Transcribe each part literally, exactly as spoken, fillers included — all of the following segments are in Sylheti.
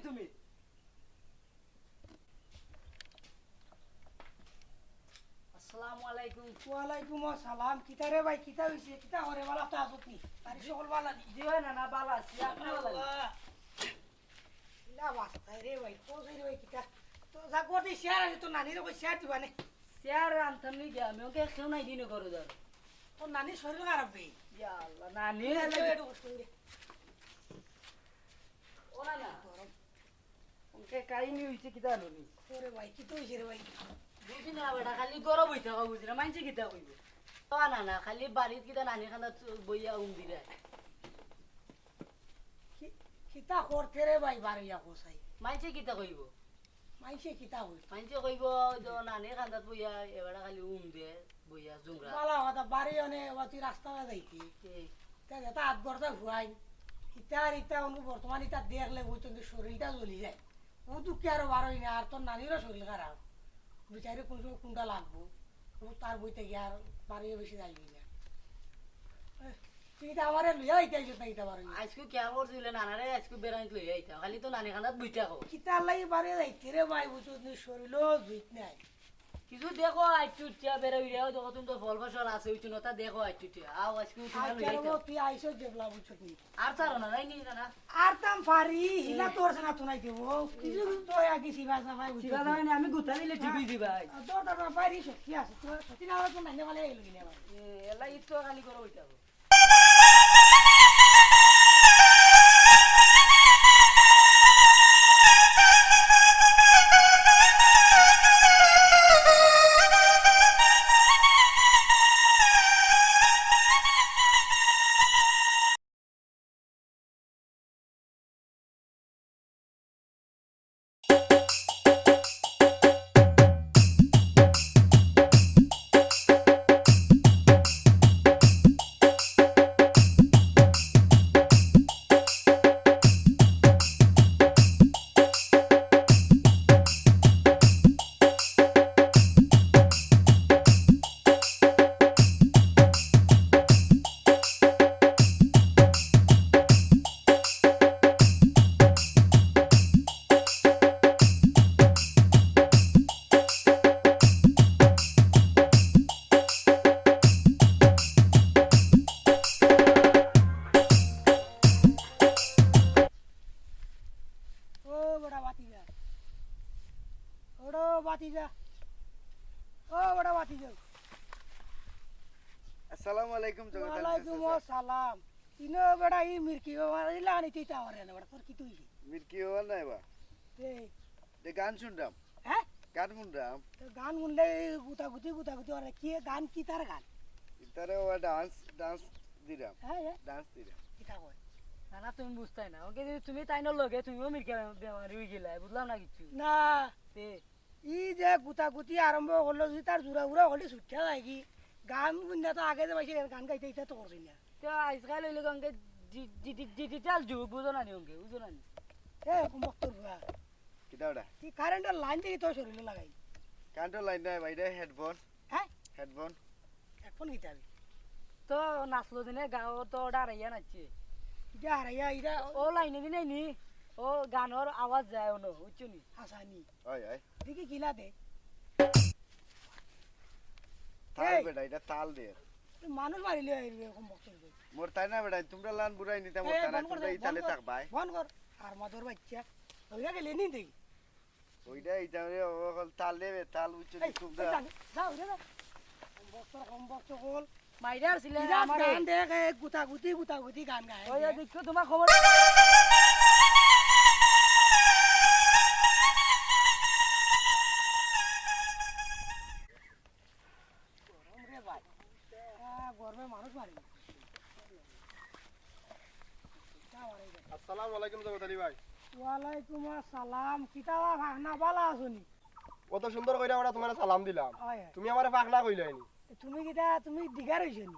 তুমি। আসসালামু আলাইকুম। ওয়ালাইকুম আসসালাম। কিতা রে ভাই, কিতা অইছে? কিতা করে, বালা তো আছত নি? বাড়ির সকল বালা নি? জি ভাই, না, না, বালা আছি। আপনি বালা নি? আল্লাহ। ইলা বাস্তায় রে ভাই, কোথায় রে ভাই, কিতা? তো যা করতে শেয়ার আছে, তো নানিরে কই শেয়ার দিবা নে? শেয়ার আনতাম নি গিয়া, আমি ওকে কেউ নাই দিনে করো ধর। তোর নানির শরীর খারাপ বে। ইয়া আল্লাহ, নানি এলে একটু কষ্ট করে। ও না, না। ওকে কাহিনী হইছে কিতা জানো নি? ওরে ভাই, কিতা হইছে রে ভাই? বুঝি না বেটা, খালি গরম হইতে হবে, বুঝি না, মানছে কিতা কইব? ও না, না, খালি বাড়িত কিতা নানি খান্দাত বইয়া উম দিরা। কি-, কিতা করতে রে ভাই, বারইয়া কোসাই? মানছে কিতা কইব? মাইনষে কিতা কইব? মাইনষে কইব, ওই যে নানির কান্দাত বইয়া, এবারে খালি উম দে, বইয়া জুমরা। বালা কথা, বাড়ি অনে, ওবা তুই রাস্তাত যাইতি। তে যেটা আধ ঘন্টা হুয়াই, ইতা আর ইতা অনু বর্তমান ইতা দেখলে বুঝছইন যে শরীরটা জ্বলি যায়। ও দুঃখে আরো বারই না, আর তোর নানিরও শরীর খারাপ। বিচারে কোন সময় কোনটা লাগবো? ও তার বইতে গিয়া আর বাড়িও বেশি যাইবি না। তুই তো আমারে লইয়া আইতে আইছত না, ইতা বারই। আজকে কিয়া করছিলে নানারে, আজকে বেড়াইত লইয়া আইতা। খালি তো নানি কান্দাত বইতা কও। কিতা লাগি বারে যাইতে রে ভাই, বুঝছত নি, শরীরও জুইত নাই। কিছু দেখো, আইটু উঠিয়া বেড়া উড়িয়াও দেখো, তুমি তো ফল ফসল আছে, ওই চুনতা দেখো, আইটু উঠিয়া। আও, আজকে তোমার লইয়া আইতা। তুই আইছত যেবলা, বুঝছত নি। আর তারো না, নাই নি, না, না। আর তাম ফারি, হিলা তোর সানা তুনাই দেবো। কিছু কিছু তো আগে সিবা সাফাই, বুঝছত নি। সিবা সাফাই না, আমি গুতা দিলে ঠিক হইছি ভাই। তোর, তোর, তোর বাড়ি শক্তি আছে, তোর শক্তি না হলে তো নাইলে ভালো হইল কিনা ভাই। এ, এলা ইতো খালি করো ওইটা। ও বেটা বাতিজা, ওরে বাতিজা, ও বেটা বাতিজা। আসসালামু আলাইকুম জগৎ আলী ওয়ালাইকুম চাচা। আসসালাম। ইনো বেটা ই মির্কি বাবা ইলা আনিতে ইতা পারে না বেটা, তোর কিতা অইছে? মির্কি বাবা নাই বা। এই। দে গান শুনরাম। হ্যাঁ? গান শুনরাম। তো গান শুনলে এই গুতাগুতি, গুতাগুতি ওরে কি গান, কিতার গান? ইতারে ও ডান্স, ডান্স দিরাম। হ্যাঁ, হ্যাঁ। Dance dirham. কিতা কয়? না, না, তুমি বুঝতায় না। ওকে যদি তুমি তাইনর লগে, তুমিও মির্কি বেমারি অই গেলায়, বুঝলাম না কিচ্ছু। না। তে? ই যে গুতাগুতি আরম্ভ করলো, যদি তার জুড়া উড়া হলে ছুটতে যায় কি? গান বুঝনা তো আগে যে পাইছে গান গাইতে ইচ্ছা তো করছে না। তো আজকাল হইলে গঙ্গে ডি-, ডি-, ডি-, ডিজিটাল যুগ, বুঝো না নি গঙ্গে, বুঝো না নি? এ, কম বক্তর বুয়া। কিতা ওটা? কি কারেন্টর লাইন দেখি তো শরীরে লাগাই? কারেন্টর লাইন নাই ভাই, এটা হেডফোন। হ্যাঁ? হেডফোন। হেডফোন কিতা আমি? তো নাচলো দিনে গাও তো ওটা হারাইয়া নাচছে। ইটা হারাইয়া, ইটা ও লাইনে দিনে নি, ও গানর আওয়াজ যায় অনো, বুঝছো নি? হাসানি। ওই, ওই। দেখি কিলা দে। তাল এই। বেটা, এটা তাল দে। মানুষ মারিলে এরকম বক্তব্য। মোর তাই না বেটা, তোমরা লান বুড়াই নিতে মোর এ, তাই না, বন্ধ কর তোমরা দে, এই তালে বন্ধ কর, থাকবাই। বন্ধ কর। আর মদর বাচ্চা। ওইটা গেলে নি দেখি। ওইটা এই তালে ও হল তাল দেবে, তাল বুঝছো নি এই, তোমরা? এই যা, যা, ওইটা যা। কম বক্তর, কম বক্তর কল। মাইরা আসলে বিরাট আমারে। গান দেখ, এ, গুতাগুতি, গুতাগুতি গান গায়। ওই যে দেখছো তোমার খবর। গরম রে ভাই। আহ, গরমে মানুষ মারি। আসসালামু আলাইকুম জগৎ আলী ভাই। ওয়ালাইকুম আসসালাম। কিতা বা ফাকনা, বালা আছো নি? অত সুন্দর কইরা ওরা তোমারে সালাম দিলাম। হয়, হয়। তুমি আমারে ফাকনা কইলায় নি। তুমি কিতা, তুমি দিগার অইছো নি?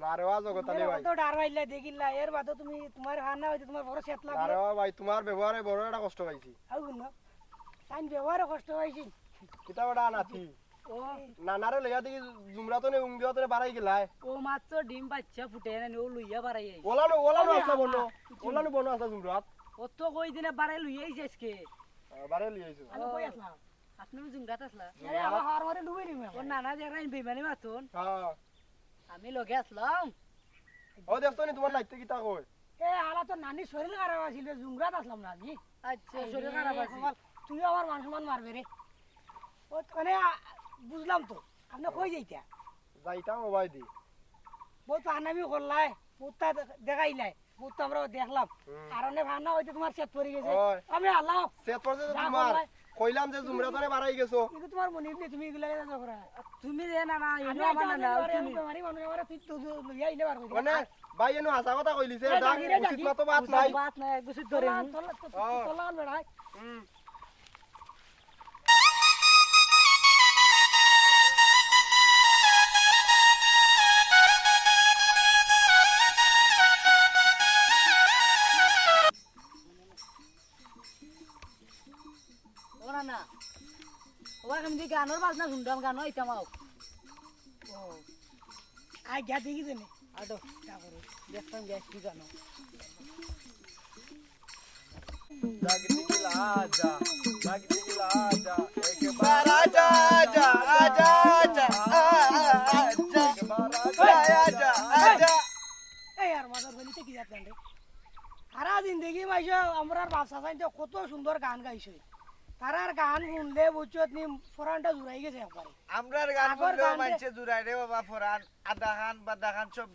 না রে ওয়া জগৎ আলী ভাই। কত ডার মাইলা দেখিলা, এর বাদে তুমি, তোমার ফাকনা অইতে তোমার বড় সেত না লাগলো। রে ওয়া ভাই, তোমার ব্যবহারে বড় একটা কষ্ট পাইছি। আউ না। তাইন ব্যবহারে কষ্ট পাইছি। কিতা বেটা নাতি? ও। নানারে লইয়া দেখি জুমরাত নে উং দিওয়াত নে বাড়াই গেলায়। ও মাত্র ডিম বাচ্চা ফুটে না, ও লইয়া বাড়াই আইছে। ওলানো, ওলানো আরে আসলা বনো। আল্লাহ। ওলানো বনো আসলা জুমরাত। ও তো কই দিনে বারে লই আইছে আজকে। আহ, বারে লই আইছো। আমি কই আছলাম? আপনি জুমরাত আছলা? আরে, আমার হাওয়ার মারে ডুবে নিবে। ও নানা যে রাইন বেইমানি মাতুন। হ্যাঁ। আমি লগে আছলাম। ও দেখছো নি তোমার লাইতে কিতা কয়? এ, হালা তো নানি শরীর খারাপ আছিল, জুমরাত আছলাম না আমি। আচ্ছা, শরীর খারাপ আছিল। তুইও আমার মান সম্মান মারবে রে। ও, মানে, আ, বুঝলাম তো। আপনি কই যাইতা? যাইতাম ও ভাই দি। বহুত ফানামি করলাই, বহুতটা দেখাইলাই, বহুত তো আমরা দেখলাম। হুম। আর অনেক ফানা হইতে তোমার সেট পড়ে গেছে। ওই। আমি আল্লাহ। সেট পড়ছে তো যা তোমার। করলাই। কইলাম যে জুমরা ধরে বাড়াই গেছো। কিন্তু তোমার মনে হইলে তুমি এগুলা যা করো। তুমি রে না, না, আমি এগুলা আমার না, না, এবারে তুমি। বেমারি মানুষ, এবারে তুই তো, তো লইয়া আইলে বার কইতে। মানে, ভাই এনো হাছা কথা কইলিছে, এ, দা, ডাকি রে, উচিত ডাকি। মতো বাত নাই। বাত নাই, এক বছর ধরে। তোলা, হুম। তোলা, তোলা, ও। তোলা, বেড়াই। হুম। ও না, না। ও, আমি যে গানর বাজনা শুনতাম, গানও আইতাম আও। ও। আই গিয়া দেখি দেনে। আটো, তা করো। দেখতাম গিয়া কি গানো। जागती की लाजा, जागती की लाजा, एक बार आजा, आजा, आजा, आजा, आजा, एक बार आजा, आजा, आजा। এই আর মজার বলিতে কি জাত গান রে? সারা জিন্দেগি মাইসে আমরার বাপ চাচাইন্তে কত সুন্দর গান গাইছে। তারার গান শুনলে বুঝছত নি, ফরানটা জুড়াই গেছে একবারে। আমরার গান আগর শুনলেও গান রে। মাইনষে জুড়ায় রে বাবা ফরান। আদা খান, বাদা খান সব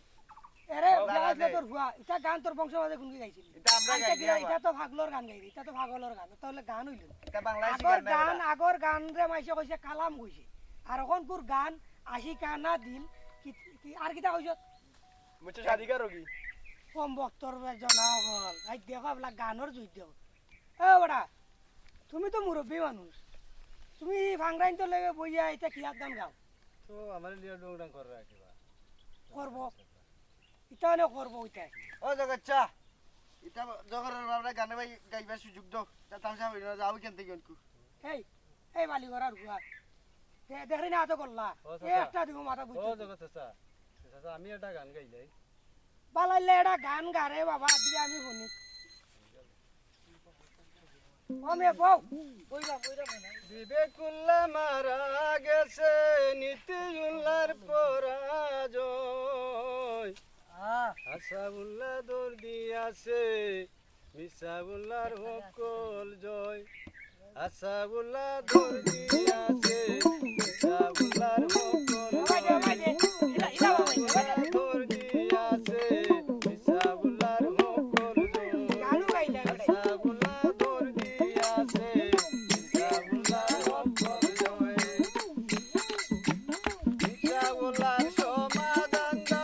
এরে, লাগা বিয়া দে। তোর ফুয়া, ইটা গান তোর বংশ মাঝে কোনকে গাইছিল? ইটা আমরা আইতা গাই গিয়া, দিবা। ইটা তো পাগলর গান গাই রে, ইটা তো পাগলর গান, তাহলে গান হইল না। ইটা বাংলাদেশি আগর গান না গান, এরা। আগর গান রে মাইসে কইছে কালাম কইছে। আর অখনকুর গান আশিকানা দিল, কি, কি, আর কিতা কইছ? মুঝে শাদি করোগি? কম বক্তর জনা হল। এই দেখো, এবলা গানর জুই দেও। এ বেটা, তুমি তো মুরব্বী মানুষ। তুমি ফাংরাইন তো লেগে বইয়া ইটা কি আত গান গাও? তো আমার লিয়া ডং ডং করে রাখিবা। করবো। ইটা অনে করবো ইটা। ও জগচ্চা, ইটা জগরের বাবরা গানে ভাই গাইবার সুযোগ দাও। তা তামসা হইল না, যাও কেন থেকে অনকু। এই, এই বালি করার গুয়া। দে-, দেখলি না এত করলা। ও এ চাচা। একটা দিব মাথা ও বুঝছো। জগৎ চাচা। চাচা, আমি একটা গান গাইলাই। বালাইলে এটা গান গারে বাবা, দিয়ে আমি শুনি। ও মে বউ, বইরা, বইরা মনে হয়। বিবেকুল্লাহ মারা গেছে, নীতিউল্লাহর পরাজয়। আহ। আসাউল্লাহ দৌড় দিয়াছে, মিসাউল্লাহর হকল জয়। আসাউল্লাহ দৌড় দিয়াছে, মিসাউল্লাহর হকল জয়। আসাউল্লাহ দৌড় দিয়াছে, মিসাউল্লাহর হকল জয়। আসাউল্লাহ দৌড় দিয়াছে, মিসাউল্লাহর হকল জয়। মিসাউল্লাহর সমাধান নাই।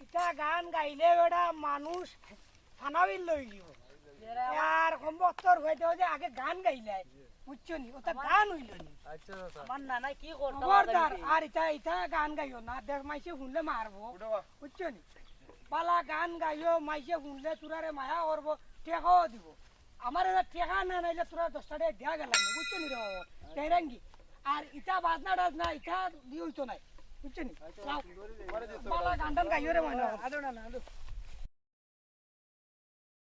ইতা গান গাইলে বেটা মানুষ ফানাবিল লই লিব। আর কম বক্তর হইতে হইতে আগে গান গাইলাই, বুঝছো নি? ওটা গান হইল নি। আচ্ছা, আচ্ছা। আমার নানা কি করতে খবরদার, আর ইতা, ইতা গান গাইও না, দেখ মাইসে শুনলে মারবো, বুঝছো নি? বালা গান গাইও, মাইসে শুনলে তোরারে মায়া করবো, টেকাও দিব। আমার এটা টেকা না নাইলে তোরা দশটা টাকা দিয়া গেলাম না, বুঝছো নি রে বাবা? তেরাঙ্গি। আর ইটা বাজনা টাজনা, ইটা দিয়ে হইতো নাই, বুঝছো নি? লাও। বালা গান টান গাইও রে ময়না। আদো না, না, আদো।